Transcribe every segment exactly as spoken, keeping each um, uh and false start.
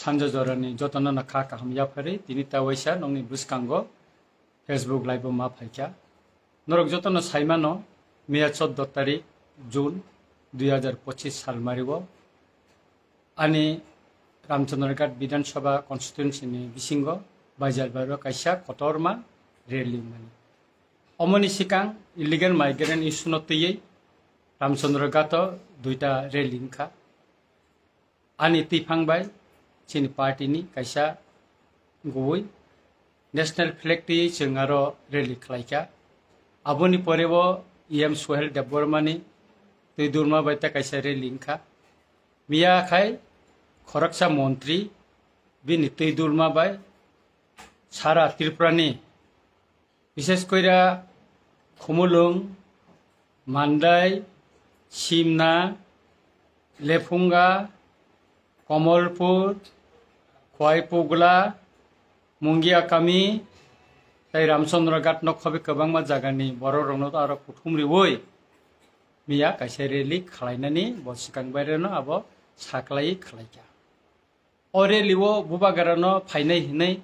Sanja jorani jotono no kha kaham yapharwi tini ta waisa nokni bwskango Facebook live o ma phaikha. Norok jotono saimano miya chordo tarik June dui hazar pochis sal mario ani Ramchandraghat Bidhan Sabha constituency ni bisingo Baijalbaro kaisa kotorma rally mani. Omoni sikang illegal migrant issue no twiwi Ramchandraghat o duita rally wngkha. Ani twiphang bai chini party ni kaisa gubui national flag twi chwng aro rally khlaikha. Aboni pore bo E M Suhel Debbarma ni twi durma bai ta kaisa rally wngkha. Miya khai khoroksa montri bini twi durma bai sara Tripura ni Bishes koira Khumulwng, Mandai, Simna, Lephunga, Komolpur, Khwaipugla, Mungiakami, tei Ramchandraghat no khobi kwbangma jagani borok rokno aro kuthum riwi miya kaisa rally khwlainani bo swkang baireno abo saklai khwlaikha. O rally o Bubagra no phainai hinwi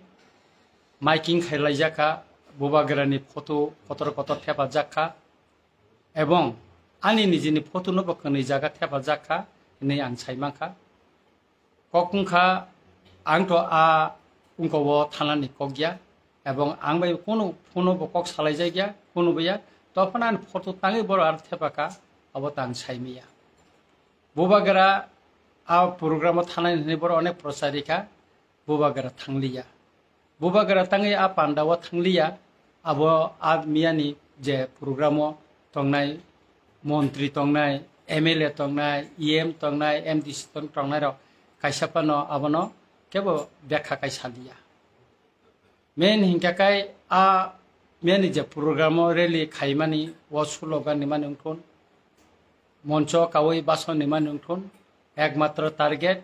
miking khailaijakha, Bubagra ni photo kotor kotor thepajakha, ebong ani nijini photo no bo kwnwi jaga thepajakha hinwi ang saimankha. Kok wngkha, ang to a wngko o thanani kok ya, ebong ang bai kunu phone bo kok salaijakya, kunu bo ya, tophano ani photo tangwi borok aro thepakha, abo to ang saimaya. Bubagra a program o thanai hinwi borok onek prochar rikha, Bubagra thangliya. Bubagra tangwi a panda o thangliya, abo a miyani je program o tongnai montri tongnai, M L A tongnai, E M tongnai, M D C tong-, tongnai rok kaisa phano abono kebo bekha kai saliya. Main hinkha kai a miyani je program o rally khaimani o slogan ni mani wngthun, moncho kawi bason ni mani wngthun, ekmatro target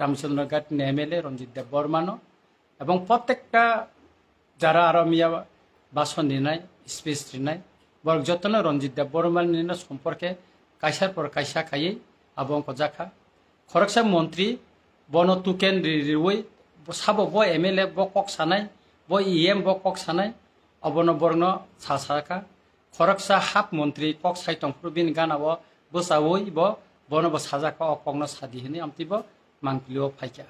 Ramchandra Ghat ni M L A Ranjit Debbarma no, ebong prottekta jara aro miya bason rinai, speech rinai, borok jotono Ranjit Debbarma ni no somporke kaisa por kaisa khaiwi abo wngkha jakha. Khoroksa montri bono tuken ri-, riwi sabo bo M L A bo kok sanai, bo E M bo kok sanai, obono borokno sa sakha. Khoroksa hap montri kok sai tongphuru bini gana o bwchaui bo bono bo sajakha, o kokno sadi hinwi amtwi bo mangpili o phaikha.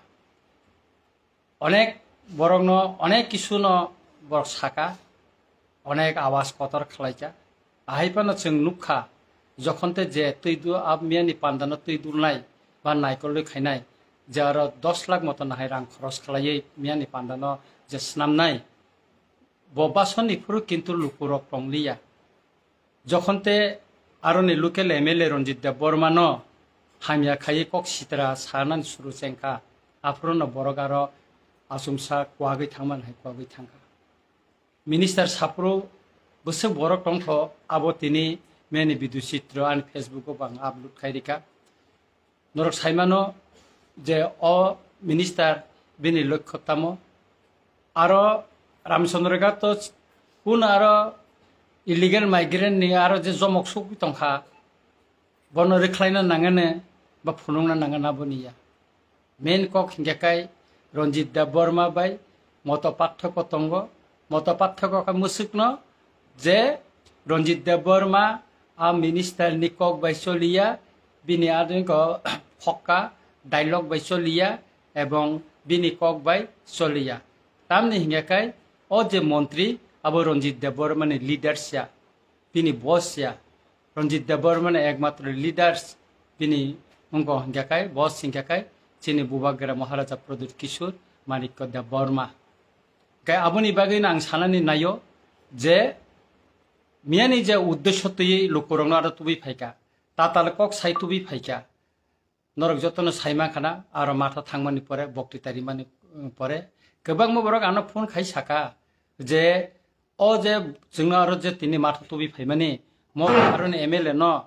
Onek borokno onek kisu no borok saka, onek awas kotor khlaikha. Ahai phano chwng nukha, jokhon te je twi du-, a miyani panda no twi dulnai ba naikolwi khainai, je aro dos lakh moto nahai rang khoros khlaiwi miyani panda no je snamnai, bo basoni phuru kintu lukurok tongliya. Jokhon te aroni local M L A Ranjit Debbarma no hamya khaiwi kok sitra sanani suru chengkha, aphuru no borok aro achomsa kwagwi thangmani hai kwagwi thangkha. Minister saphuru bwswk borok tongkho, abo tini meni video chitro ani Facebook o bo ang upload khai rikha. Norok saimano je o minister bini lokho tamo. Aro Ramchandra Ghat to kun aro illegal migrant ni aro je jomok sugwi tongkha, bono rwkhlaina nangani ba phunukna nangani aboni ya. Main kok hinkhe kai Ranjit Debbarma bai moto pathoko tongo. Moto pathoko khe mwswkno je Ranjit Debbarma a minister ni kok bai choliya, bini adinko phokka dialogue bai choliya ebong bini kok bai choliya. Tamni hinkhe kai o je montri abo Ranjit Debbarma ni leaders ya, bini boss ya. Ranjit Debbarma ni ekmatro leaders bini wngkha hinkhe kai, boss hinkhe kai chini Bubagra Maharaja Pradyut Kishore Manikya Debbarma. Kai aboni bagwi no ang sanani naio je miyani je uddesho twiwi lukurokno aro tubui phaikha, tatal kok sai tubui phaikha, norok jotono saima khana aro matha thangmani pore, bokti tarimani, um, pore kwbangma borok ano phone khai saka je o je chwngno aro je tini matha tubui phaimani mo aroni M L A no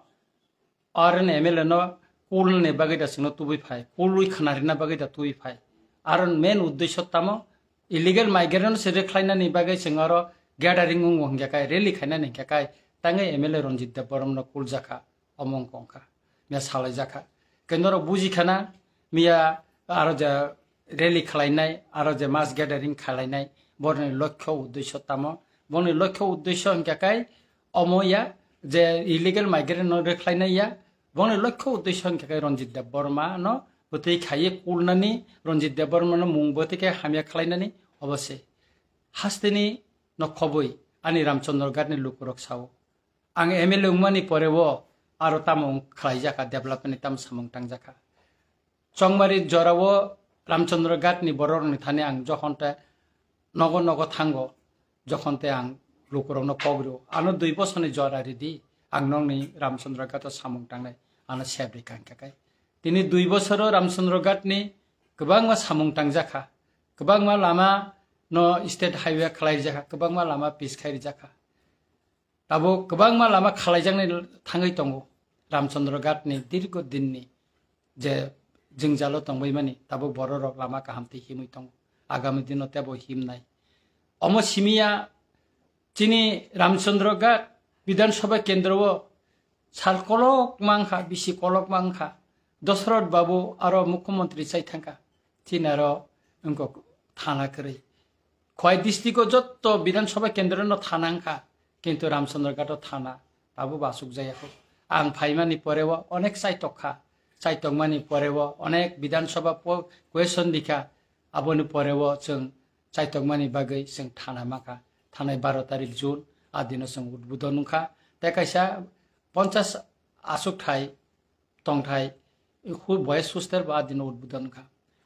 Aro ni M L A no kulni bagwi da chwngno tubui phai, kulwi khna rina bagwi da tubui phai. Aro main uddesho tamo illegal migrant se rwkhlainani bagwi chwng aro gathering wngo hwnkhe kai, rally khainani hwnkhe kai, tangwi M L A Ranjit Debbarma no kuljakha, omo wngkha wngkha, miya salaijakha. Khe norok bujikhana, miya aro ja rally khlainai, aro je mass gathering khlainai, boroni lokho uddesho tamo? Boroni lokho uddesho hingkha khe omo ya je illegal migrant no rwkhlainai ya, boroni lokho uddesho hingkha khe Ranjit Debbarma no bwtwi khaiwi kulnani, Ranjit Debbarma no mung bwtwi khe hamya khlainani, obo se. Hasteni no khobwi ani Ramchandra Ghat ni lukurok sao. Ang M L A wngmani pore o aro tamo wng khlaijak kha, development ni tamo samung tangjak kha. Chongmari jorao Ramchandra Ghat ni borok rokni thani ang jokhon te nogo nogo thango, jokhon te ang lukurokno kok rwo, ano dui bosorni jora ridi, ang nokni Ramchandra Ghat o samung tangnai, ano sep rikha hingkha khe. Tini dui bosoro Ramchandra Ghat ni kwbangma samung tangjak kha, kwbangma lama no state highway khlai rijak kha, kwbangma lama pis khai rijak kha. Tabuk kwbangma lama khalaijaknai thangwi tongo. Ramchandra Ghat ni dirgo din ni je jwngjalo tongbaimani, tabuk bororok lama kaham twi himwi tongo. Agami dino tebo himnai. Omo simiya chini Ramchandra Ghat Bidhan Sabha kendro o sal kolok mankha, bisi kolok mankha. Dosrot Babu aro Mukhyamantri chai thangkha. Chini aro wngkha thana kwrwi. Khowai district o jotto Bidhan Sabha kendro no thana wngkha, kintu Ramchandra Ghat o thana tabuk bo asuk jaya kho. Ang phaimani pore o onek chaitok kha, chaitokmani pore o onek Bidhan Sabha po-, question rikha, aboni pore o chwng chaitokmani bagwi chwng thana mankha. Thanai baro tarik June, a dino chwng udbodon wngkha. Tei kaisa ponchas asuk thai tongthai, hu-, boys hostel bo a dino udbodon wngkha.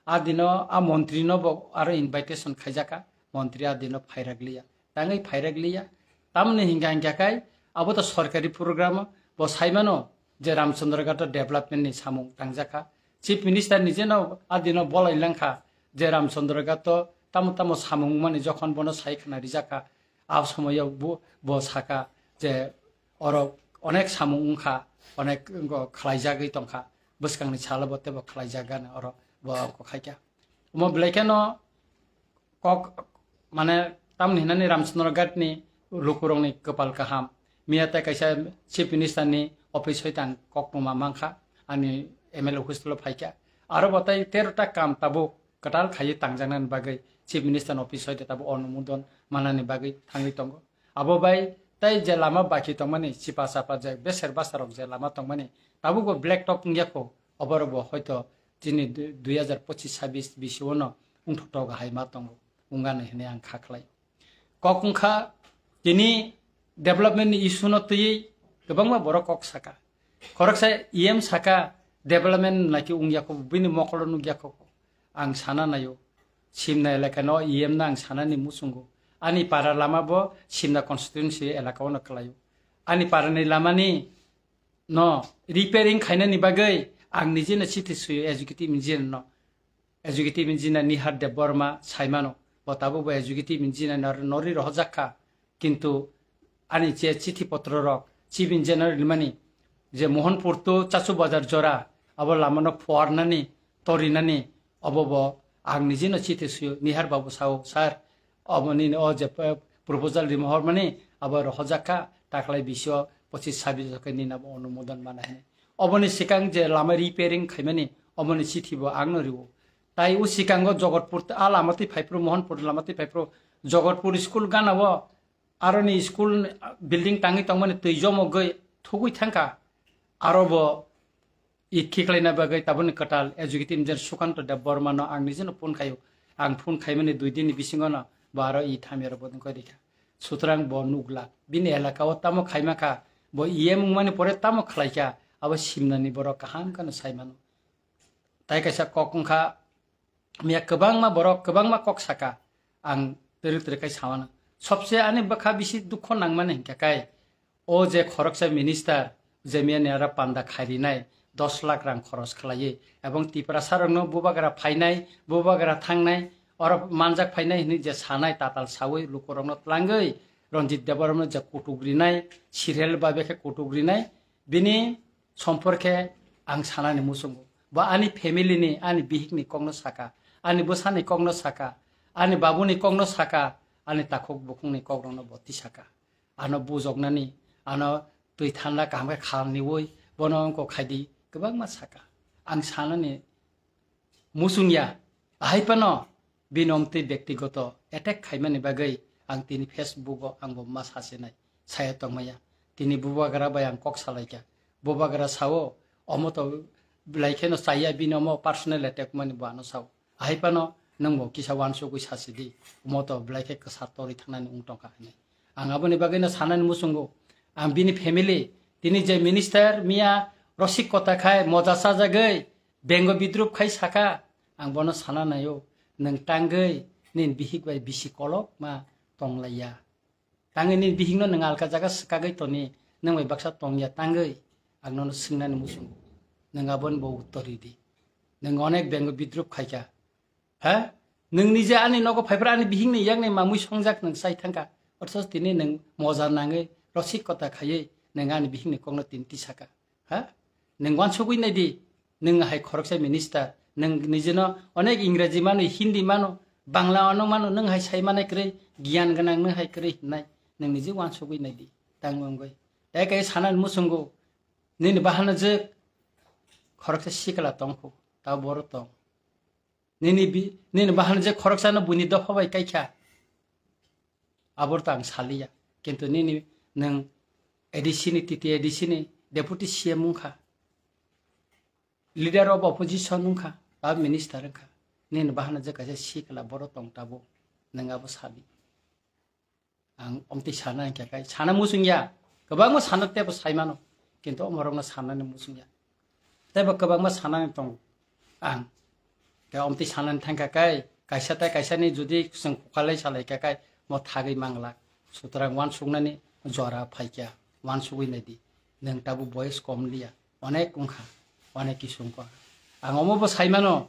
A dino a montri no bo aro invitation khaijakha, montri a dino phairak liya. Tangwi phairak liya. Tamoni hingkha hingkha khai abo to sorkari program o bo saimano je Ramchandra Ghat o development ni samung tangjakha. Chief Minister ni jeno a dino bolai langkha je Ramchandra Ghat o tamo tamo samung mani jokhon bono sai khna rijakha. A somoyo bo, bo saka je oro onek samung wngkha, onek wngkha khlaijagwi tongkha, bwskangni salo bo teibo khlaijak gana oro bo wngkha khaikha. Omo belai kheno kok, mane, tamni hinani Ramchandra Ghat ni lukurokni kwpal kaham. Miya tei kaisa Chief Minister ni office hoi tang kok tongma mankha, ani M L A hostel o phaikha. Aro bo tei tero ta kam tabuk kwtal khaiwi tangjaknani bagwi Chief Minister ni office hoi tabo onumodon manani bagwi thangwi tongo. Abo bai tei je lama baki tongmani, chipa chapa je beser basa rok je lama tongmani, tabukbo black top wngya kho, oborokbo hoito chini du-, dui hazar pochis sabis bisio no wngthok tok hai ma tongo, wngani hinwi ang kha khlai. Kok wngkha tini development ni issue no twiwi kwbangma borok kok saka. Khoroksa E M saka development naki wngya kho, bini mokolo nukya kho. Ang sana naio, Simna elaka no E M no ang sanani muchungo. Ani para lama bo Simna constituency elaka o no kwlaio. Ani para ni lama ni no repairing khainani bagwi ang nije no chithi suyo executive engineer no. Executive engineer Nihar Debbarma saimano, bo tabuk bo executive engineer nor-, norwi rohorjak kha, kintu ani je chithi potro rok chief engineer rimani je Mohanpur to Chachu Bazar jora, abo lamano phuarnani, torinani, obo bo ang nijino chithi suyo, Nihar babu sao, "Sir, obo nini o je, eh, proposal rima hormani, abo rohorjak kha, taklai bisio pochis sabis khe nini abo onumodon mana hini." Oboni sikang je lama repairing khaimani, oboni chithi bo ang no rio. Tai o sikango Jogotpur, a lama twi phaiphru, Mohanpur lama twi phaiphru, Jogotpur school gana o aroni school building tangwi tongmani twi jomogwi thugwi thangkha. Aro bo i khiklaina bagwi taboni kwtal executive engineer Sukanto Debbarma no ang nijino phone khaio. Ang phone khaimani dui din ni bisingo no bo aro i thamya rok bodon koi rikha. Sutrang bo nukla. Bini elaka o tamo khaima kha, bo E M wngmani pore tamo khlaikha, abo Simnani borok kaham kheno saimano. Tai kaisa kok wngkha, miya kwbangma borok kwbangma kok saka, ang twrwk twrwk khai samano. Sobse ani bwkha bisi dukho nangmani hinkha khe, o je khoroksa minister, je miya ni aro panda khairinai dos lakh rang khoros khlaiwi, ebong Tiprasa rokno bubagra phainai, bubagra thangnai, oro manjak phainai hinwi je sanai tatal sawi lukurokno tlangwi Ranjit Debbarmano je kutuk rinai, serial babe khe kutuk rinai, bini sompor khe ang sanani muchungo. Bo ani family ni, ani bihik ni kokno saka, ani bwsani kokno saka, ani babuni kokno saka, ani takhuk bukhukni kokrokno bo tisaka. Ano bujoknani, ano twi thanda kaham khe khalniwi bono wngkok khaidi kwbangma saka. Ang sanani muchungya, Ahai phano bini omtwi bektigoto attack khaimani bagwi ang tini Facebook o ang bo ma sasinai saya tongmaya. Tini bubagra bai ang kok salaikha. Bubagra sao, omo to belai kheno chaya bini omo personal attack mani bo ano sao. Ahai phano nwng bo kisa wansugwi sasidi, omo to belai khe kwsa torwi thangnani wng tongkha hinwi. Ang aboni bagwino sanani muchungo, ang bini family, tini je minister miya rosik kota khai moja chajagwi bengo bidrup khai saka, ang bono sana naio, nwng tangwi nini bihik bai bisi kolok ma tonglaiya. Tangwi nini bihikno nwng alka jaga swkagwi toni, nwng bai baksa tongya tangwi, ang nono swngnani muchungo. Nwng aboni bo uttor ridi. Nwng onek bengo bidrup khaikha. Ha? Nwng nije ani nogo phaiphra ani bihikni yakni mamwi songjak nwng chai thangkha. Othoch tini nwng moja nangwi rosik kota khaiwi nwng ani bihikni kokno tini tisaka. Ha? Nwng wansugwi naidi, nwng hai khoroksa minister, nwng nijino onek Ingreji mano, Hindi mano, Bangla ono mano, nwng hai sai manai kwrwi, giyan gwnang nwng hai kwrwi hinai, nwng niji wansugwi naidi, tang wngwi. Ekai sanani muchungo, nini bahano je khoroksa sikla tongkhu, ta boro tong. Nini bi-, nini bahan je khoroksano buini dopha bai kaikha. Abor to ang saliya. Kintu nini nwng A D C ni, T T A D C ni deputy C M wngkha. Leader of opposition wngkha, ba minister wngkha. Nini bahan je kaisa sikla boro tong tabo. Nwng abo sali. Ang omtwi sana hingkha kai sana muchung ya. Kwbangma sana tebo sai mano. Kintu omorokno sanani muchung ya. Tebo kwbangma sanani tongo ang. Khe omtwi sanani thangkha kai, kaisa tai kaisa ni jodi chwng kukalai salai kha kai, mo thagwi manglak. Sutrang wansuknani jora phaikha, wansugwi naidi. Nwng tabuk boyes kom liya. Onek wngkha, onek kisu wngkha. Ang omo bo sai mano,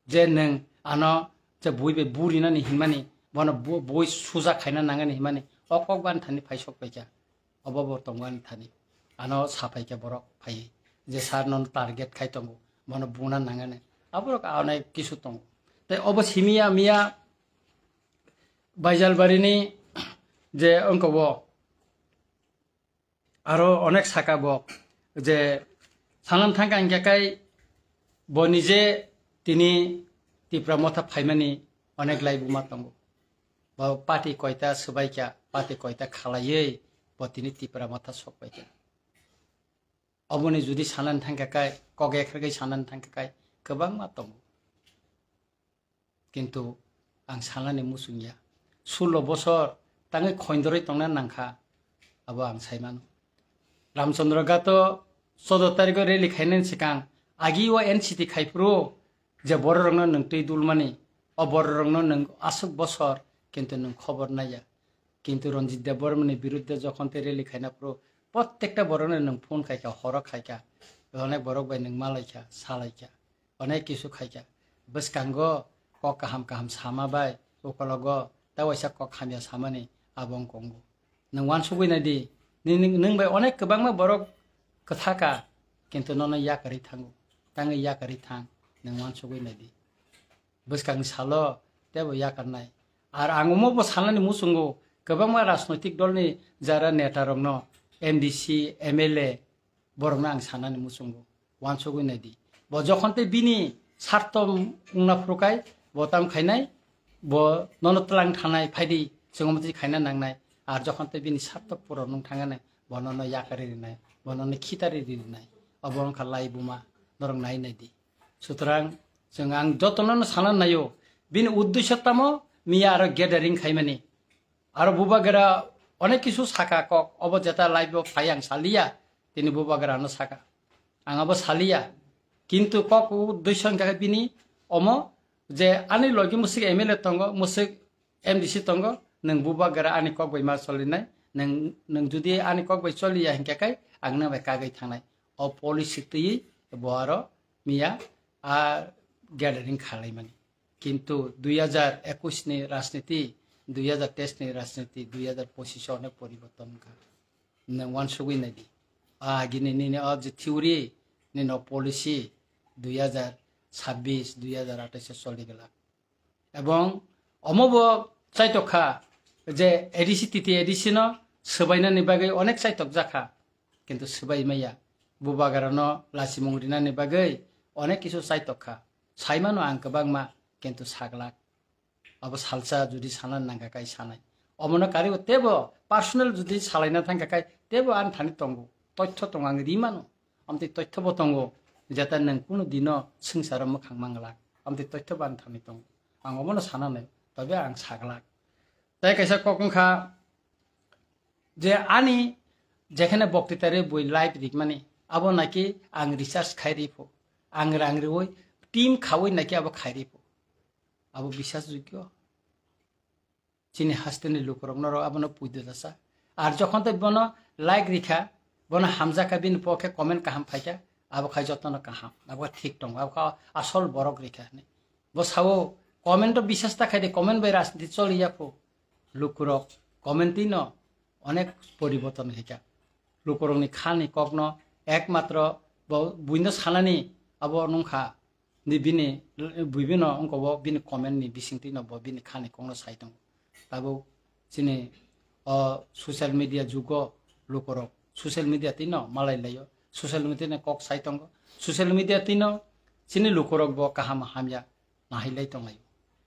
je nwng ano je bui bai burinani hinmani, bono bu-, bui suja khaina nangani hinmani, o kok bani thani phai sok paikha, obo bo tongmani thani, ano sa paikha borok phaiwi, je sir nono target khai tongo, bono buna nangani, aborok ano kisu tongo. Tei obo simiya miya Baijalbarini je wngkha o, aro onek saka bo je sanam thangkha hingkha kai bo nije tini Tipra Motha phaimani onek laibuma tongo. Bo party koita swbaikha, party koita khalaiwi bo tini Tipra Motha sokpaikha. Oboni jodi sanani thangkha kai, kok ekhargwi sanani thangkha kai, kwbangma tongo. Kintu ang sanani muchung ya. Sullo bosor tangwi khoindorwi tongna nangkha, abo ang sai mano. Ramchandra Ghato choudo tarikho rally khainani swkang agi o N C T khai phuru je bororokno nwng twi dulmani, o bororokno nwng aswk bosor, kintu nwng khobor naiya. Kintu Ranjit Debbarmani birudde jokhon tei rally khaina phuru, prottekta borokno nwng phone khaikha, horo khaikha, onek borok bai nwng malaikha, salaikha. Onek kisu khaikha. Bwskango kok kaham kaham sama bai, ukologo ta waisa kok hamya samani abo wng kongo. Nwng wansugwi naidi, nini, nwng bai onek kwbangma borok kwthaka, kintu nono yakarwi thango. Tangwi yakarwi thang, nwng wansugwi naidi. Bwskangni salo teibo yakarnai. Ar ang omo bo sanani muchungo, kwbangma rajnoitik dolni jara netarokno, M D C, M L A, borokno ang sanani muchungo, wansugwi naidi. Bo jokhon tei bini sarto wngna phuru kai, bo tam khainai, bo nono tlang thanai phaidi, chwng omo twi khaina nangnai. Ar jokhon tei bini sarto puron wng thangani, bo nono yakarwi rinai, bo nono khitari rinai. Obo wngkha laibuma, norok nai naidi. Sutrang chwng ang jotono no sana naio, bini uddesho tamo miya aro gathering khaimani. Aro bubagra onek kisu saka kok, obo jeta live o phai ang saliya, tini bubagra no saka. Ang abo saliya. Kintu kok uddesho hingkha khe bini omo je ani logi musik M L A tongo, musik M D C tongo, nwng bubagra ani kok bai ma cholinai, nwng, nwng jodi ani kok bai choliya hingkha khe ang nwng bai kagwi thangnai. O policy twiwi bo aro miya a gathering khalaimani. Kintu dui hajar ekush ni rajniti, dui hajar teis ni rajniti, dui hajar pochish o onek poriborton wngkha. Nwng wansugwi naidi. Agini nini o je theory, nini o policy dui hajar chabbish, dui hajar atais o choli glak. Ebong omo bo chaitok kha je A D C, T T A D C no swbainani bagwi onek chaitok jakha, kintu swbai maya. Bubagra no lachimung rinani bagwi onek kisu chaitok kha. Saimano ang kwbangma, kintu saglak. Abo salsa jodi sana nangkha kai sanai. Omono karibo tebo personal jodi salaina thangkha kai tebo ani thani tongo. Toitho tongo ang ri mano. Amtwi toitho bo tongo. Jeta nwng kunu dino swngcharo mwkhang manglak. Amtwi toitho bo ani thani tongo. Ang omono sana nai. Tobe ang saglak. Tai kaisa kok wngkha je ani jekhane boktitari bui live rikmani abo naki ang research khai ripho. Ang rang riwi team khawi naki abo khai ripho. Abo bisas jogyo. Chini hasteni lukurok norok abono puido dasa. Ar jokhon tei bono like rikha, bono hamjakha bini pokhe comment kaham phaikha, abo khai jotono kaham. Abo thik tongo, abo kha asol borok rikha hinwi. Bo sao comment o bisas ta khai de, comment bai rajniti choli ya pho. Lukurok comment twi no onek poriborton khaikha. Lukurokni khani kokno ekmatro bo buino sanani abo nungkha. Ni bini, bui bino wngkha bo bini comment ni bisingtwi no bo bini khani kokno sai tongo. Tabuk chini o social media jugo lukurok social media twi no malai laio. Social media ni kok sai tongo. Social media twi no chini lukurok bo kaham hamya nahai lai tonglaio.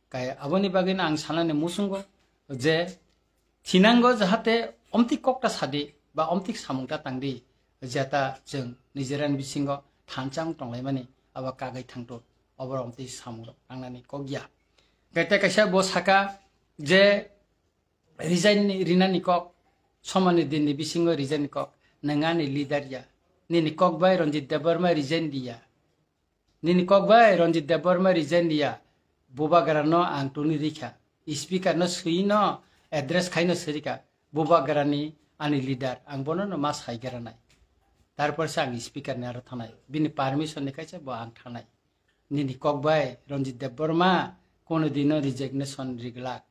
Kai aboni bagwi no ang sanani muchungo je thinango jahate omtwi kokta sadi ba omtwi samung ta tangdi, jeta chwng nijera ni bisingo thansa wng tonglaimani abo kagwi thangto, oboro omtwi samung rok nangnani kok ya. Kete kaisa bo saka je resign ni, rinani kok, somani din ni bisingo resign ni kok, nwng ani leader ya, nini kok bai Ranjit Debbarma resign diya. Nini kok bai Ranjit Debbarma resign diya, bubagra no ang tuni rikha. Speaker no swi no address khai no sirika. Bubagra ni ani leader, ang bono no ma sai gra nai. Tarpor se ang speaker ni aro thanai. Bini permission ni kaisa bo ang thanai. Nini kok bai Ranjit Debbarma kono dino resignation riglak.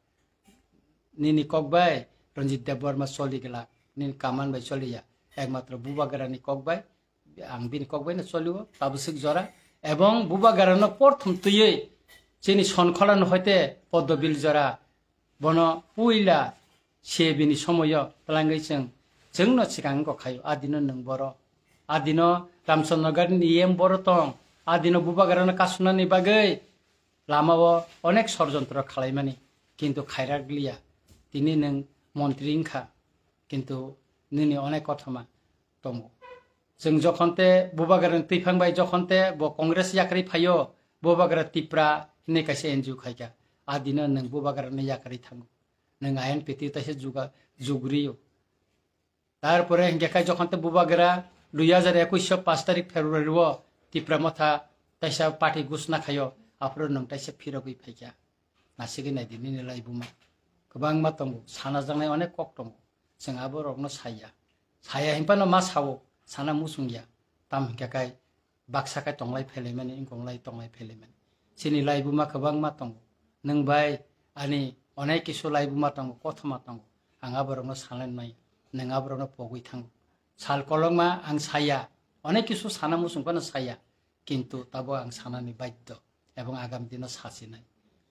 Nini kok bai Ranjit Debbarma choli glak. Nini kaman bai choli ya. Ekmatro bubagra ni kok bai ang bini kok bai no choli o tabuk swk jora. Ebong bubagra no porthom twiwi chini Sonkhola no hoite Poddobil jora. Bono puila se bini somoyo twlangwi chwng, chwngno swkang wngkha khaio. A dino nwng boro. A dino Ramchandra Garden ni E M boro tong. A dino bubagra no kasunani bagwi lamao onek sorjontro khalaimani, kintu khairak liya. Tini nwng montri wngkha, kintu nini onek kothoma tongo. Chwng jokhon te bubagra ni twiphang bai jokhon te bo Congress yakarwi phaio, bubagra Tipra hinwi kaisa N G O khaikha. A dino nwng bubagra ni yakarwi thango. Nwng I N P T taisa juga-, jugriyo. Tarpore hinkhe khai jokhon te bubagra dui hajar ekwis o pash tarik February o Tipra Motha taisa party gusna khaio, aphuru nwng taisa phirogwi phaikha. Nasigwi naidi nini laibuma. Kwbangma tongo, sana jaknai onek kok tongo. Chwng aborokno saya. Saya hinphano ma sao, sana muchungya. Tam hinkhe khai baksa khe tonglai phelaimani, wngkong lai tonglai phelaimani. Chini laibuma kwbangma tongo. Nwng bai ani onek kisu laibuma tongo, kothoma tongo. Ang aborokno sanai nai, nwng aborokno pogwi thango. Sal kolokma ang saya, onek kisu sana muchung phano saya, kintu tabo ang sanani baddo ebong agam dino sasinai.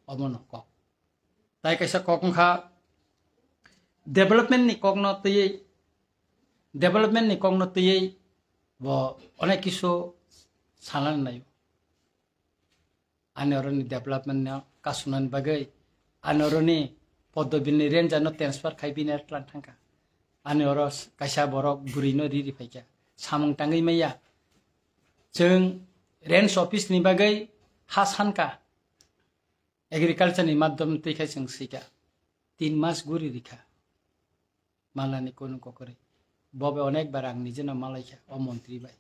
Omono kok. Tai kaisa kok wngkha development ni kokno twiwi, development ni kokno twiwi bo onek kisu sanani naio. Ani oroni development no kasunani bagwi, ani oroni Poddobil ni ranger no transfer khai bini tlang thangkha. Ani oro s-, kaisa borok bwrwi no riri phaikha. Samung tangwi maya. Chwng range office ni bagwi ha sankha. Agriculture ni madhyam twi khai chwng swikha. Tin mas guri rikha. Malani kunu kokori. Bobe onek bar ang nijeno malaikha o montri bai.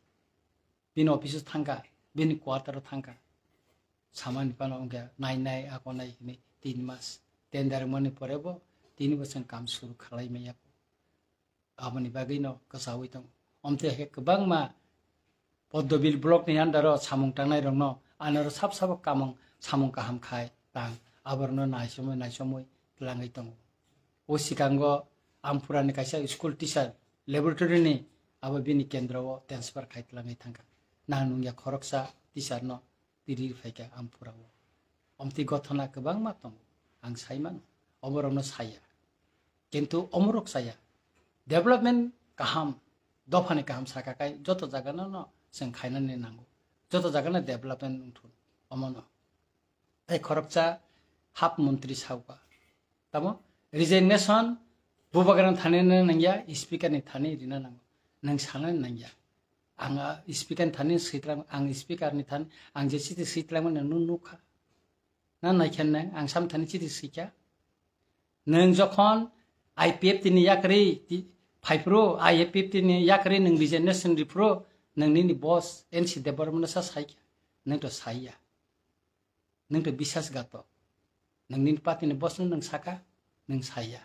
Bini office o thangkha, bini quarter o thangkha. Samani phano wngkha nai nai ako nai hinwi tin mas. Tender mani pore bo tini bosong kam suru khalai maya. Aboni bagwi no kwchawi tongo. Omtwi hai khe kwbangma Poddobil block ni under o samung tangnai rokno anoro sab sabo kamung samung kaham khai tang aborokno naisomwi naisomwi twlangwi tongo. O sikango Amphura ni kaisa school teacher laboratory ni abo bini kendro o transfer khai twlangwi thangkha. Nang nungya khoroksa teacher no tiri phaikha Amphura o. Omtwi gothona kwbangma tongo, ang saimano, oborokno saya. Kintu omorok saya. Development kaham, dophani kaham saka kai joto jagano no chwng khainani nango. Joto jagano development wngthun, omono. Tei khoroksa hap montri sauka. Tamo resignation bubagra thani na nangya, speaker ni thani rina nango. Nang sana nangya. Ang, ah, speaker ni thani sitlang, ang speaker ni thani, ang je chiti sitlang mani nung nukha. Na naikhen nang, ang sam thani chiti sikha. Nang jokhon I P F T ni yakri ti-, phaipro, I P F T ni yakri nang resignation ripro, nang nini boss N C Debbarma no sa saikha. Nang to saiya. Nang to bisas gato. Nang nini party ni boss no nang saka, nang saiya.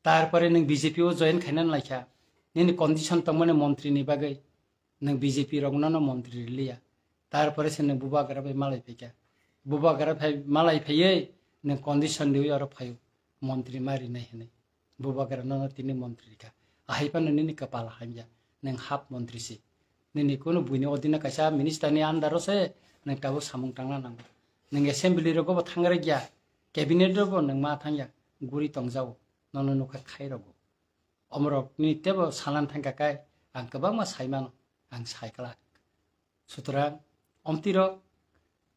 Tarpore nang B J P o join khaina laikha. Nini condition tongmani montri ni bagwi. Nang B J P rok no montri liya. Tarpore se nang bubagra bai malai phaikha. Bubagra phai malai phaiwi nang condition riwi oro phaio. Montri ma rinai hinwi. Bubagra no tini montri rikha. Ahai phano nini kapal hamya. Nang hap montri si. Nini kunu buini odina kaisa minister ni under o se nang tabuk samung tangna nango. Nang assembly rogo bo thangrai gya. Cabinet rogo nang ma thangya. Guri tongjao. Nono nukha khai rogo. Omorok ni tebo salan thangka kai ang kwbangma saimano, ang saiklak. Sutrang omtirok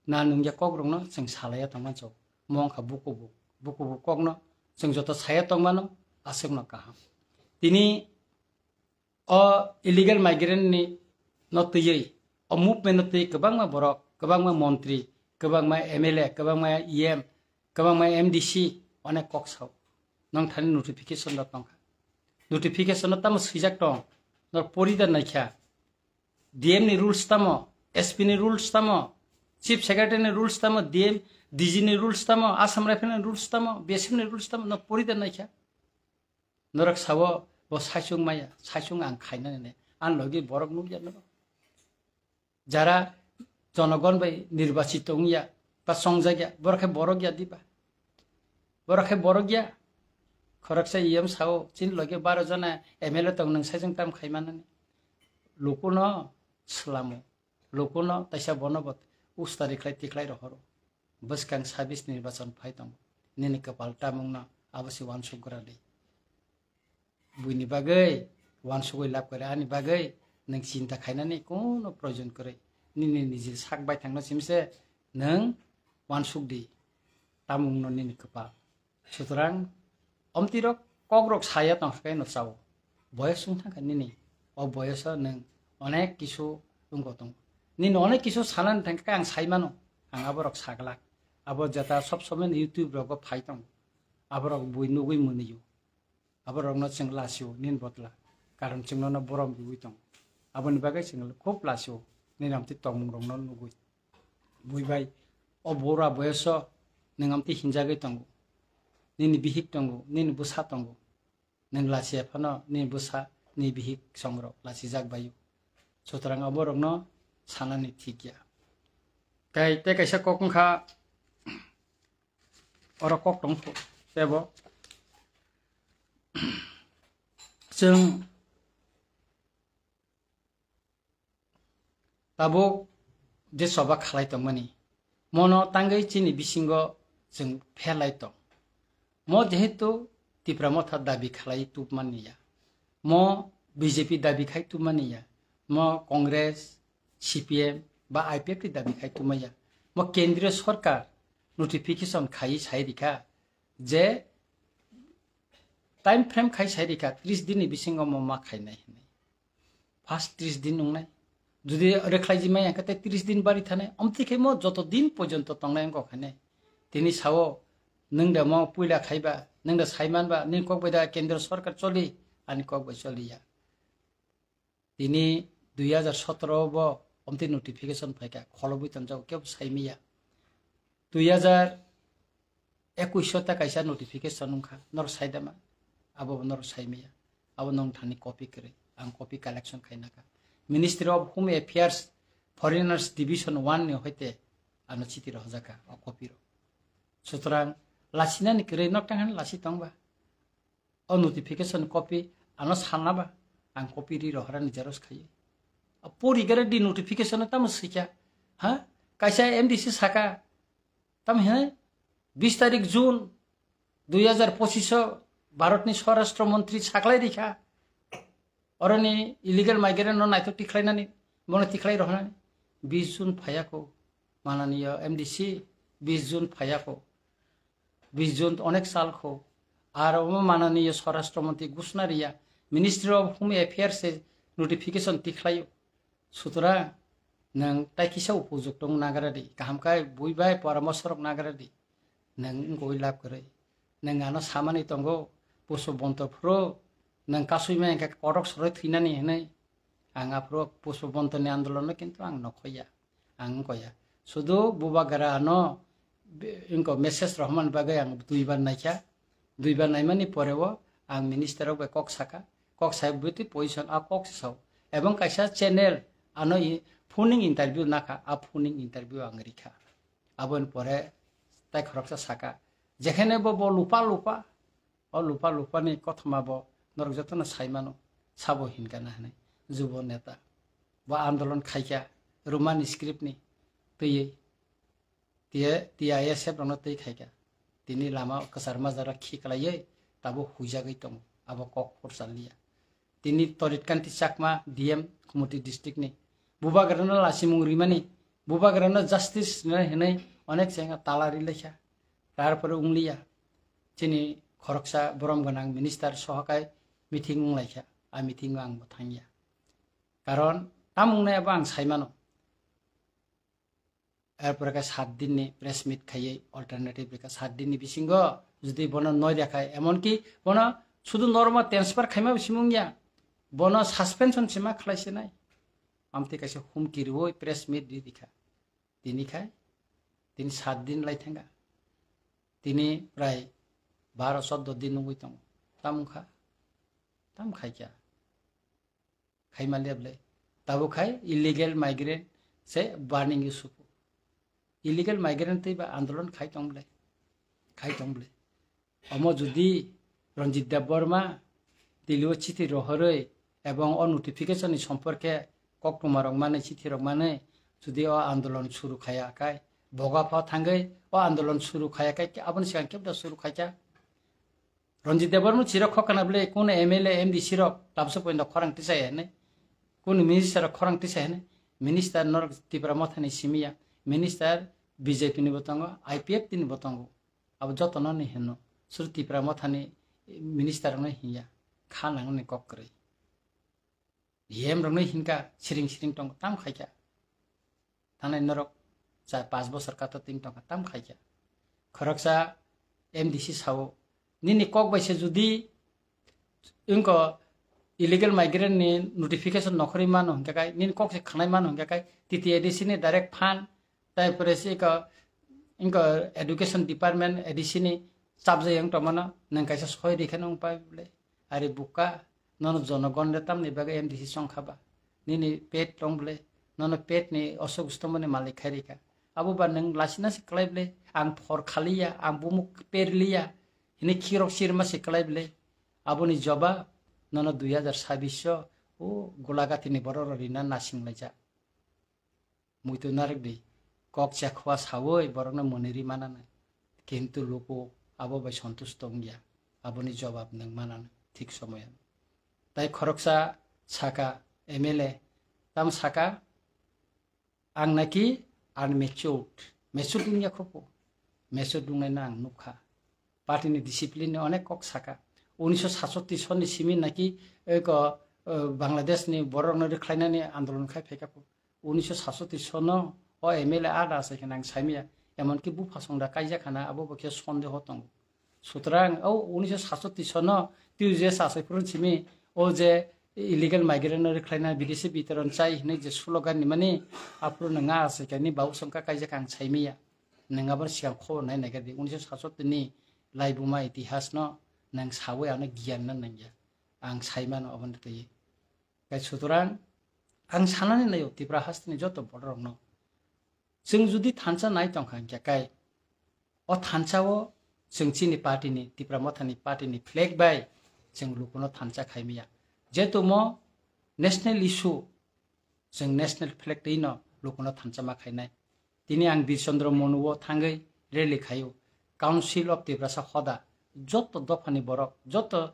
na nungya kokrokno chwng salaiya tongmancho. Mongkha bukubu, bukubu kokno chwng joto saya tongmano aswkno kaham. Tini o illegal migrant ni no twiwi, o movement no twiwi kwbangma borok, kwbangma montri, kwbangma M L A, kwbangma E M, kwbangma M D C onek kok sao. Nong thani notification rok tongkha. Notification no tamo swijak tong, nor pori da naikha. D M ni rules tamo, S P ni rules tamo, Chief Secretary ni rules tamo, D M, D G ni rules tamo, Assam Rifle ni rules tamo, B S F ni rules tamo, no pori da naikha. Norok sao bo saichung maya, saichung ang khainani ne. Ang logi borok nukya norok. Jara jonogon bai nirbachit wngya, ba chongjagya, borok khe borok ya diba? Borok khe borok ya. Khoroksa E M sao, chini logi baro jona M L A tong, nwng saichung tam khaimanani. Lukuno swlamo. Lukuno taisa bono bo ustari khlai tikhlai rohoro. Bwskang sabis nirbachon phai tongo. Nini kwpal tamungno abo se uansuk gra di. Buini bagwi uansugwi lab kwrwi ani bagwi nwng chinta khainani kuno proyojon kwrwi. Nini niji sak baithangno simse nwng uansuk di. Tamungno nini kwpal. Sutrang omtirok kokrok saya tongkha khe no chao. Boyos wng thangkha nini. O boyoso nwng onek kisu wngko tongo. Nini onek kisu sanani thangkha khe ang saimano. Ang aborok saglak. Abo jeta sob somoi YouTube rogo phai tongo. Aborok bui nugwi mwnio. Aborokno chwng lasio nini botla. Karon chwng nono borom riwi tongo. Aboni bagwi chwng khub lasio nini amtwi tongmungrokno nugwi. Bui bai, o bura boyoso nwng amtwi hinjagwi tongo. Nini bihik tongo, nini bwsa tongo. Nwng lachiya phano nini bwsa, nini bihik songrok lachijak baio. Sutrang aborokno sanani thik ya. Kai tei kaisa kok wngkha, oro kok tong tebo. Chwng tabuk je choba khalai tongmani, mono tangwi chini bisingo chwng pherlai tong. Mo jehetu Tipra Motha dabi khalai tubmani ya, mo B J P dabi khai tubmani ya, mo Congress, C P M ba I P F T dabi khai tubmaya, mo Kendriya Sorkar notification khai sai rikha je time frame khai sai rikha tris din ni bisingo mo ma khainai hinwi. First tris din wngnai. Jodi rwkhlaiji maya khe tei tris din bari thanai. Omtwi khe mo joto din porjonto tongnai wngkha khainai. Tini sao, nwng da mo puila khaiba, nwng da saimanba, nini kok bai da Kendra Sorkar choli, ani kok bai choliya. Tini dui hajar sotoro bo omtwi notification phaikha, kholobwi tonjago, kebo saimiya. Dui hajar ekuish o ta kaisa notification wngkha, norok saidama, abo bo norok saimiya. Abo nong thani copy kwrwi, ang copy collection khainakha. Ministry of Home Affairs, Foreigners Division one ni hoite ano chiti rohorjakha o copy rok. Sutrang lachinani kwrwi nok tang hani lachi tongba. O notification copy ano sanaba, ang copy ri rohorani xerox khaiwi. A pori gare di notification o tamo swikha, ha? Kaisa M D C saka, tamo he? Bis tarik June dui hajar pochish o Bharatni Swarashtra Montri saklai rikha. Oroni illegal migrant no naithok tikhlainani, bono tikhlai rohornani. Bis June phayako, mananiya M D C, bis June phaiya kho, bis June onek sal kho. Ar omo mananiya Swarashtra Mantri Ghosna riya, Ministry of Home Affairs se notification tikhlaio. Sutra nwng tai kisa upujukto wng nagra di, kaham khe bui bai poramorsho rok nagra di. Nwng wngwi lab kwrwi. Nwng ano samani tongo, Pushpabanta phuru nwng kasui ma hwnkhe kotok soroi thwinani hinwi. Ang aphuru Pushpabantani andolono kintu ang nokhoya, ang wngkoya. Sudu bubagra ano be-, wngko message rohormani bagwi ang duibar naikha. Duibar naimani poreo ang minister rok bai kok saka. Kok sai bwtwi position a kok se sao. Ebong kaisa channel ano i-, phoning interview nakha, a phoning interview ang rikha. Aboni pore tai khoroksa saka, jekhene bo, bo lupa lupa, o lupa lupa ni kothoma bo norok jotono sai mano, sabo hinkha na hinwi, jubo neta. Bo andolon khaikha, Roman script ni twiwi, tiye, T I S F rokno twi khaikha. Tini lama kwchar majara khiklaiwi tabuk huijagwi tongo, abo kok khorsa liya. Tini Torit Kanti Chakma, D M, Khumoti district ni. Bubagrano lasimung rimani, bubagrano justice rina hinwi onek chengya tala rilaikha. Tarpore wngliya. Chini khoroksa borom gwnang minister sohakai meeting wnglaikha. A meeting o ang bo thangya. Karon tam wngnai abo ang saimano. Erpore khe sat din ni press meet khaiwi alternative rikha, sat din ni bisingo jodi bono noi rikha, emonki bono sudu normal transfer khaima bisingo wngya, bono suspension se ma khlai se nai. Amtwi kaisa humki riwi press meet ri rikha. Tini khai, tini sat din lai thangkha. Tini prai baro choddo din wngwi tongo. Tam wngkha, tam khaikha. Khaima liya bwle. Tabuk khai illegal migrant se burning issue. Illegal migrant tei ba andolon khai tong bwle. Khai tong bwle. Omo jodi Ranjit Debbarma Delhi o chithi rohorwi ebong o notification ni somporke koktwma rok manwi chithi rok manwi jodi o andolon suru khaya khai boga pha thangwi o andolon suru khaya khai aboni sigang kebda suru khaikha. Ranjit Debbarma chirok khokana bwle, kunu M L A, M D C rok tabsa poinda khorang tisai hene, kunu minister rok khorang tisai hene, minister norok Tipra Mothani simiya, minister B J P ni bo tongo, I P F T ni bo tongo, abo jotono ni hino, sur Tipra Mothani minister rokno hinya, kha nangni kok kwrwi. D M rokno hinkha siring siring tongo, tam khaikha. Thangnai norok cha pash bosor kato ting tongkha, tam khaikha. Khoroksa M D C sao, nini kok bai se jodi wngko illegal migrant ni notification nokhorwi mano hinkha khai, nini kok se khanai mano hinkha khai, T T A D C ni direct fund, tai pore se iko, wngko education department A D C ni chapjai wng tongmano, nwng kaisa soi rikhe nwng pai bwle. Ari buka, nono jonogon le tamni bagwi M D C chongkha ba? Nini pet tong bwle, nono pet ni osok stomoni malik khai rikha. Abo ba nwng lasina se kwlai bwle, ang phor khaliya, ang bumuk perliya, hini khirok sirma se kwlai bwle. Aboni jobab nono dui hazar sabbish o, o Golagati ni borok rok rina nasing laijak. Muitu narwk di, kok chekhwa sawi borokno mwnwi ri mananai. Kintu luku abo bai sontusto wngya, aboni jobab nwng mananai thik somoyo. Tai khoroksa saka M L A, tamo saka, ang naki unmatured, matured wngya khopo, matured wngnaino ang nukha. Party ni discipline ni onek kok saka. Unisho satsoti sonni simi naki eko, eh, Bangladesh ni borok no rwkhlainani andolon khai phaikha. Unisho satsoti sono o M L A ada asai khe nang saimaya. Emonki bupha songda kaijak khana abo bo khe sondeho tongo. Sutrang o unisho satsoti sono twi je sasai phuru simi o je illegal migrant no rwkhlaina bidesi bitoron chai hinwi je slogan ni mani aphuru nang asai khe ni babu songkha kaijak ang saimaya. Nwng abo sigang khobor nai naikha di, unisho satsoti ni laibuma itihas no nwng sawi ano giyan no nangya. Ang saimano aboni twi. Kai sutrang ang sanani naio Tipra hasteni joto borok rokno. Chwng jodi thansa nai tongkha hinkhe kai o thansa o chwng chini party ni, Tipra Mothani party ni flag bai chwng lukuno thansa khaimaya. Jetumo national issue chwng national flag twi no lukuno thansa ma khainai. Tini ang Bir Chandra Monu o thangwi rally khaio. Council of Tiprasa hoda joto dophani borok, joto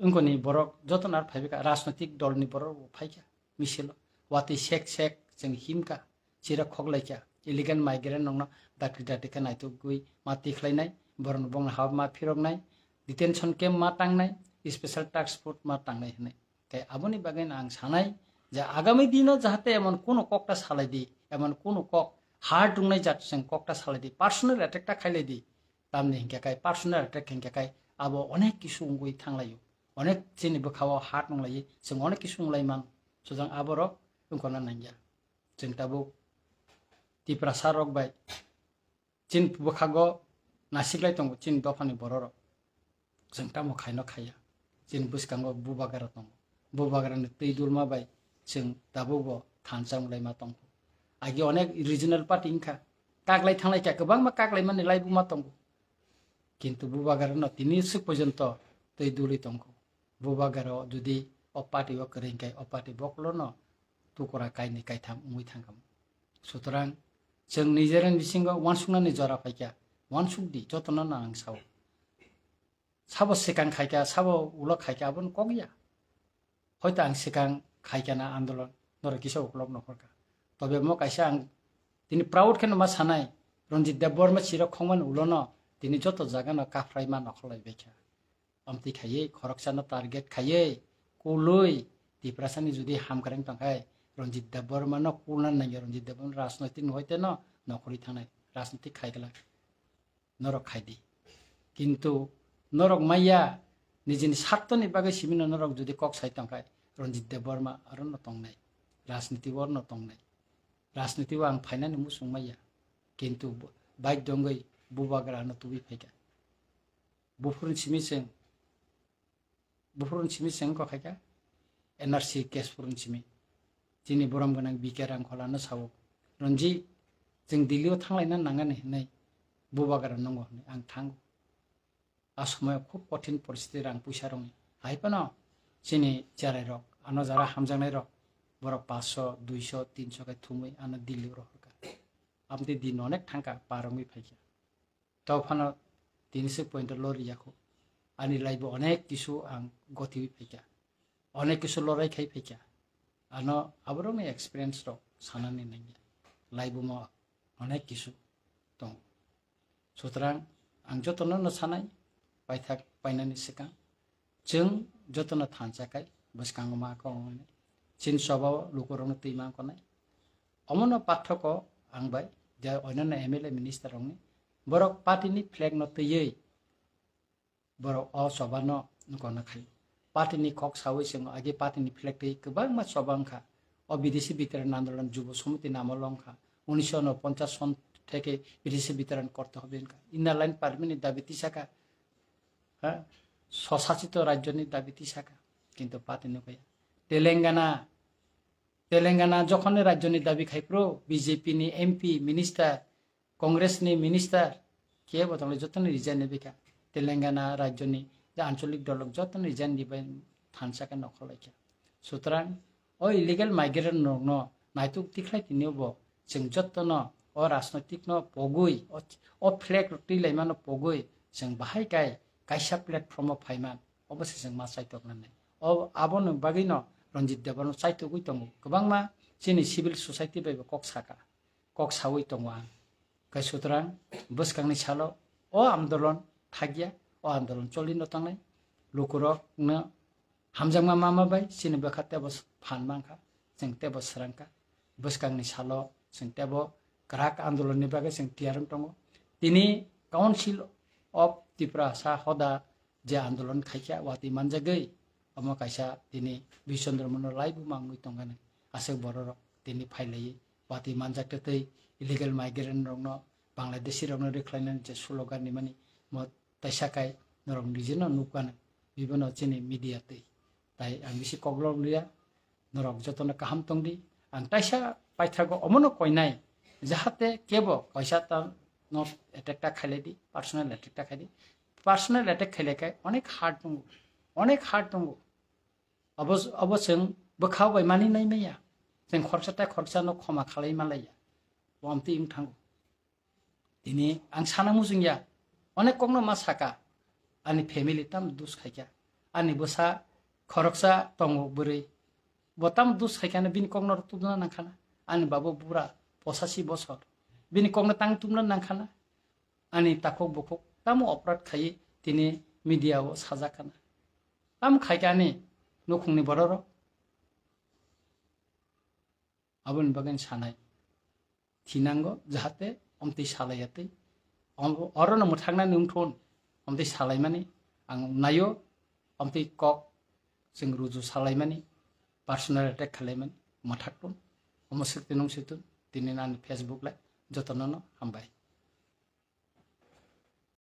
wngkoni borok, joto nar phaibikha, rajnoitik dol ni borok bo phaikha misilo. Watwi sek sek chwng himkha, chira khoklaikha. illegal migrant rokno dakti dakti khe naitugwi ma tikhlainai, borokno bongni ha ma phiroknai, detention camp ma tangnai, special task force ma tangnai hwnwi. Tei aboni bagwi no ang sanai je agami dino jahate emon kuno kokta salai di, emon kuno kok hard wngnai jat chwng kokta salai di, personal attack ta khailai di. Tamni hinkhe kai personal attack hinkhe kai abo onek kisu wngwi thanglaio, onek chini bwkhao hard wnglai, chwng onek kisu wnglai man, sujang aborok wngkona nangya. Chwng tabuk Tiprasa rok bai chini bwkhago nasiklai tongo chini dophani bororok. Chwng tamo khaino khaiya. Chini bwskango bubagra tongo. Bubagrani twi dulma bai chwng tabukbo thansa wnglaima tongkho. Agi onek regional party wngkha. Kaklai thanglai kha, kwbangma kaklaimani laibuma tongo. Kintu bubagrano tini swk porjonto twi dulwi tongkho. Bubagrao jodi o party o kwrwi hwnkhe o party bokolono tukura kainwi kaitham wngwi thangkha. Sutrang chwng nijerni bisingo uansuknani jora phaikha, uansukdi jotono no ang sao. Sabo swkang khaikha, sabo ulo khaikha, abono kok ya. Hoito ang swkang khaikha na andolon, norok kisa uklok nokhorkha. Tobe mo kaisa ang tini proud kheno ma sanai, Ranjit Debbarma chirok khongmani ulono tini joto jagano kaphraima nokholai baikha. Amtwi khaiwi, khoroksano target khaiwi, kulwi, Tiprasani jodi hamkreng tongkhai, Ranjit Debbarmano kulna nangya, Ranjit Debbarma rajnoitik ni hoiteno nokhorwi thangnai, rajnoitik khaigwlak. Norok khaidi. Kintu norok maya nijini sartoni bagwi simino norok jodi kok sai tongkhai, Ranjit Debbarma arono tongnai, rajniti o no tongnai. Rajniti o ang phainani muchung maya. Kintu bo-, bike dongwi bubagra ano tubui phaikha. Buphuruni simi chwng, buphuruni simi chwng kok khaikha, N R C case phuruni simi. Chini borom gwnang B K Rangkholano sao, "Ranjit, chwng Delhi o thanglaina nangani," hinwi bubagra nungo hinwi ang thango. A somoyo khub kothin poristiti rang puisa rokni. Hai phano chini cherai rok, ano jara hamjaknai rok, borok paanch sho, dui sho, tin sho khe thumwi ano Delhi o rohorkha. Amtwi din onek thangkha, par wngwi phaikha. Tei phano tini se point o lori yakho. Ani life o onek kisu ang gotiwi phaikha. Onek kisu lorai khai phaikha. Ano aborokni experience rok sanani nangya. Life o mo onek kisu tongo. Sutrang ang jotono no sanai, paithak painani swkang. Chwng jotono thansa kai bwskango ma kok wngnai. Chini choba o lukurokno twi ma wngkha nai. Omono pathoko ang bai je onyanno M L A minister rokni borok party ni flag no twiwi borok o choba no wngkha na khai. Party ni kok sawi chwng agi party ni flag twi kwbangma choba wngkha. O bidesi veteran andolon Jubo Samiti namo wngkha. Unisho unoponchas son theke bidesi veteran korte hobe wngkha. Inner line permit ni dabi tisakha. Ha? Swsachito rajyoni dabi tisakha. Kintu party ni kaya. Telangana, Telangana jokhon ni rajyoni dabi khai phuru B J P ni M P, minister, Congress ni minister, kebo tongle jotoni resign ni bikha. Telangana rajyoni je ancholik dolok jotoni resign ni bai thansa khe nokhor laikha. Sutrang o illegal migrant rokno naituk tikhlai tini bo chwng jottono o rajnoitik no pogwi, o, o flag rok twi laimano pogwi chwng bahai kai kaisa platform o phaiman, obo se chwng ma chaitok nani. O, aboni bagwi no Ranjit Debbarma chaitogwi tongo. Kwbangma chini civil society bai bo kok saka, kok sawi tongo ang. Kai sutrang bwskangni salo o andolon thakya, o andolon choli no tangnai. Lukurok no hamjakma mama bai chini bwkha tebo phan mankha, chwng tebo srangkha. Bwskangni salo chwng tebo kwrak andolonni bagwi chwng tiyar wng tongo. Tini Council of Tiprasa hoda je andolon khaikha watwi manjagwi, omo kaisa tini Bish Chandra Mono laibuma wngwi tongkha nai. Aswk bororok tini phailaiwi watwi manjak twtwi illegal migrant rokno, Bangladeshi rokno rwkhlainani je slogan rimani mo teisa kai norok nijeno nukha nai. Bibono chini media twi. Tai ang bisi koklok liya, norok jotono kaham tongdi. Ang taisa paithago omono koinai, jahate kebo kaisa ta no attack ta khailai di, personal attack ta khaidi. Personal attack khailai khai onek hard tongo, onek hard tongo. Abo, abo chwng bwkha bai mani nai maya. Chwng khoroksa tai khoroksa no khoma khalai malaiya. Bo amtwi wng thango. Tini ang sana muchung ya, onek kokno ma saka, ani family tam dus khaikha, ani bwsa khoroksa tongo bwrwi, bo tam dus khaikha, bini kokno tubuna nangkhana, ani babo bura pochasi bosor, Bini kokno tang tumna nangkhana. Ani takhuk bukhuk tamo oprad khaiwi tini media o sajakkana. Tamo khaikha ani nukhungni bororok. Aboni bagwi sanai thinango, jahate omtwi salaiyatwi. Om-, orono mwthaknani wngthun, omtwi salaimani ang naio, omtwi kok chwng ruju salaimani, personal attack khalaimani mwthakthun. Omo swktwi nung swtun, tini nani Facebook lai jotono no hambai.